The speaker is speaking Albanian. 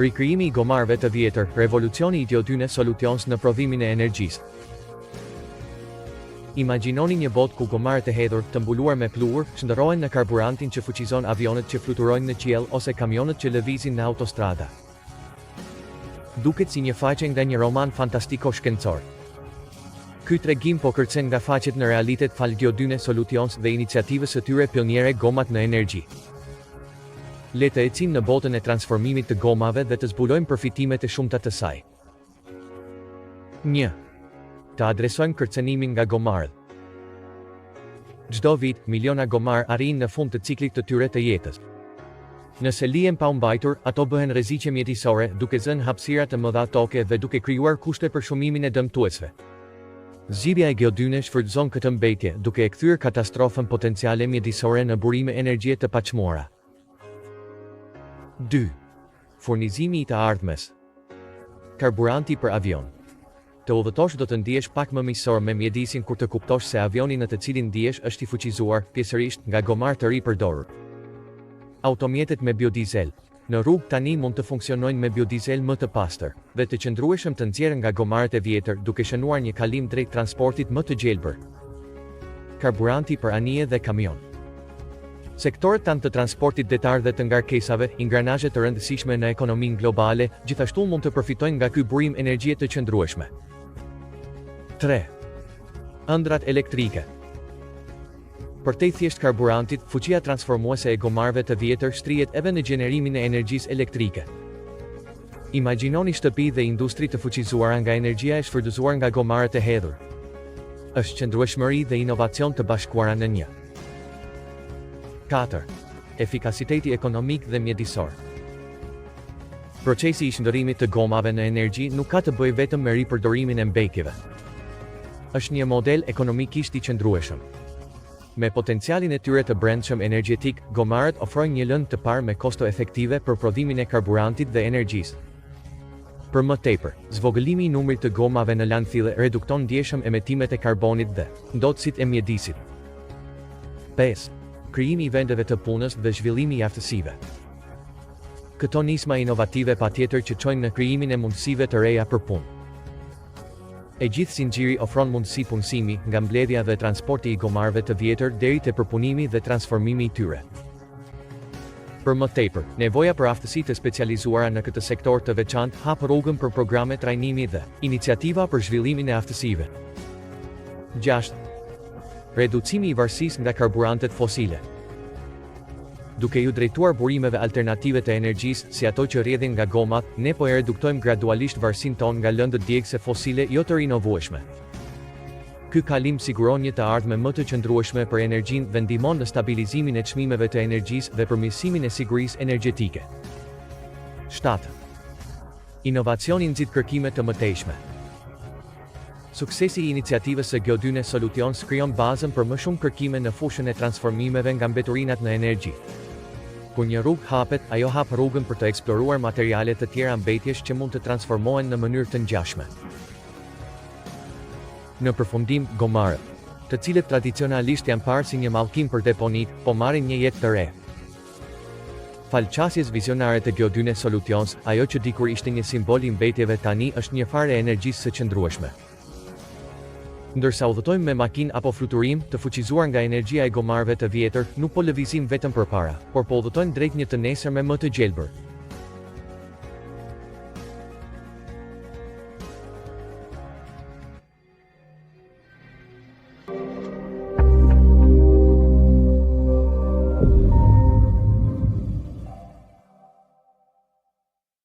Rikrijimi i gomarëve të vjetër, revolucioni i Geodyne Solutions në prodhimin e energjisë. Imagjinoni një botë ku gomarët e hedhur, të mbuluar me pluhur, shndërrohen në karburantin që fuqizon avionët që fluturojnë në qiell ose kamionët që lëvizin në autostrada. Duket si një faqe nga një roman fantastiko-shkencor. Ky tregim po kërcen nga faqet në realitet falë Geodyne Solutions dhe iniciativës së tyre pioniere Gomat në Energji. Le të ecim në botën e transformimit të gomave dhe të zbulojmë përfitimet e shumta të saj. 1. Të adresojmë kërcënimin nga gomarët. Çdo vit, miliona gomarë arrijnë në fund të ciklit të tyre të jetës. Nëse lihen pa u mbajtur, ato bëhen rreziqe mjedisore, duke zënë hapësira të mëdha toke dhe duke krijuar kushte për shumimin e dëmtuesve. Zgjidhja e Geodyne shfrytëzon këtë mbetje, duke e kthyer katastrofën potenciale mjedisore në burime energjie të paçmuara. 2. Furnizimi i të ardhmes. Karburanti për avion. Të udhëtosh do të ndihesh pak më miqësor me mjedisin kur të kuptosh se avioni në të cilin ndihesh është i fuqizuar, pjesërisht, nga gomarë të ripërdorur. Automjetet me biodizel. Në rrugë tani mund të funksionojnë me biodizel më të pastër dhe të qëndrueshëm të nxjerrë nga gomarët e vjetër, duke shënuar një kalim drejt transportit më të gjelbër. Karburanti për anije dhe kamionë. Sektorët tanë të transportit detar dhe të ngarkesave, ingranazhe të rëndësishme në ekonominë globale, gjithashtu mund të përfitojnë nga ky burim energjie të qëndrueshme. 3. Ëndrrat elektrike. Përtej thjesht karburantit, fuqia transformuese e gomarëve të vjetër shtrihet edhe në gjenerimin e energjisë elektrike. Imagjinoni shtëpi dhe industri të fuqizuara nga energjia e shfrytëzuar nga gomarët e hedhur. Është qëndrueshmëri dhe inovacion të bashkuara në një. 4. Efikasiteti ekonomik dhe mjedisor. Procesi i shndërrimit të gomave në energji nuk ka të bëjë vetëm me ripërdorimin e mbetjeve. Është një model ekonomikisht i qëndrueshëm. Me potencialin e tyre të brendshëm energjetik, gomarët ofrojnë një lëndë të parë me kosto efektive për prodhimin e karburantit dhe energjisë. Për më tepër, zvogëlimi i numrit të gomave në landfille redukton ndjeshëm emetimet e karbonit dhe ndotësit e mjedisit. 5. Krijimi i vendeve të punës dhe zhvillimi i aftësive. Këto nisma inovative patjetër që çojnë në krijimin e mundësive të reja për punë. E gjithë zinxhiri ofron mundësi punësimi, nga mbledhja dhe transporti i gomarëve të vjetër deri te përpunimi dhe transformimi i tyre. Për më tepër, nevoja për aftësi të specializuara në këtë sektor të veçantë hap rrugën për programe trajnimi dhe iniciativa për zhvillimin e aftësive. 6. Reduktimi i varësisë nga karburantet fosile. Duke iu drejtuar burimeve alternative të energjisë, si ato që rrjedhin nga gomat, ne po e reduktojmë gradualisht varësinë tonë nga lëndët djegëse fosile jo të rinovueshme. Ky kalim siguron një të ardhme më të qëndrueshme për energjinë dhe ndihmon në stabilizimin e çmimeve të energjisë dhe përmirësimin e sigurisë energjetike. 7. Inovacioni nxit kërkime të mëtejshme. Suksesi i iniciativës së Geodyne Solutions krijon bazën për më shumë kërkime në fushën e transformimeve nga mbeturinat në energji. Kur një rrugë hapet, ajo hap rrugën për të eksploruar materiale të tjera mbetjesh që mund të transformohen në mënyrë të ngjashme. Në përfundim, gomarët, të cilët tradicionalisht janë parë si një mallkim për deponitë, po marrin një jetë të re. Falë qasjes vizionare të Geodyne Solutions, ajo që dikur ishte një simbol i mbetjeve tani është një farë e energjisë së qëndrueshme. Ndërsa udhëtojmë me makinë apo fluturim, të fuqizuar nga energjia e gomarëve të vjetër, nuk po lëvizim vetëm përpara, por po udhëtojmë drejt një të nesërme më të gjelbër.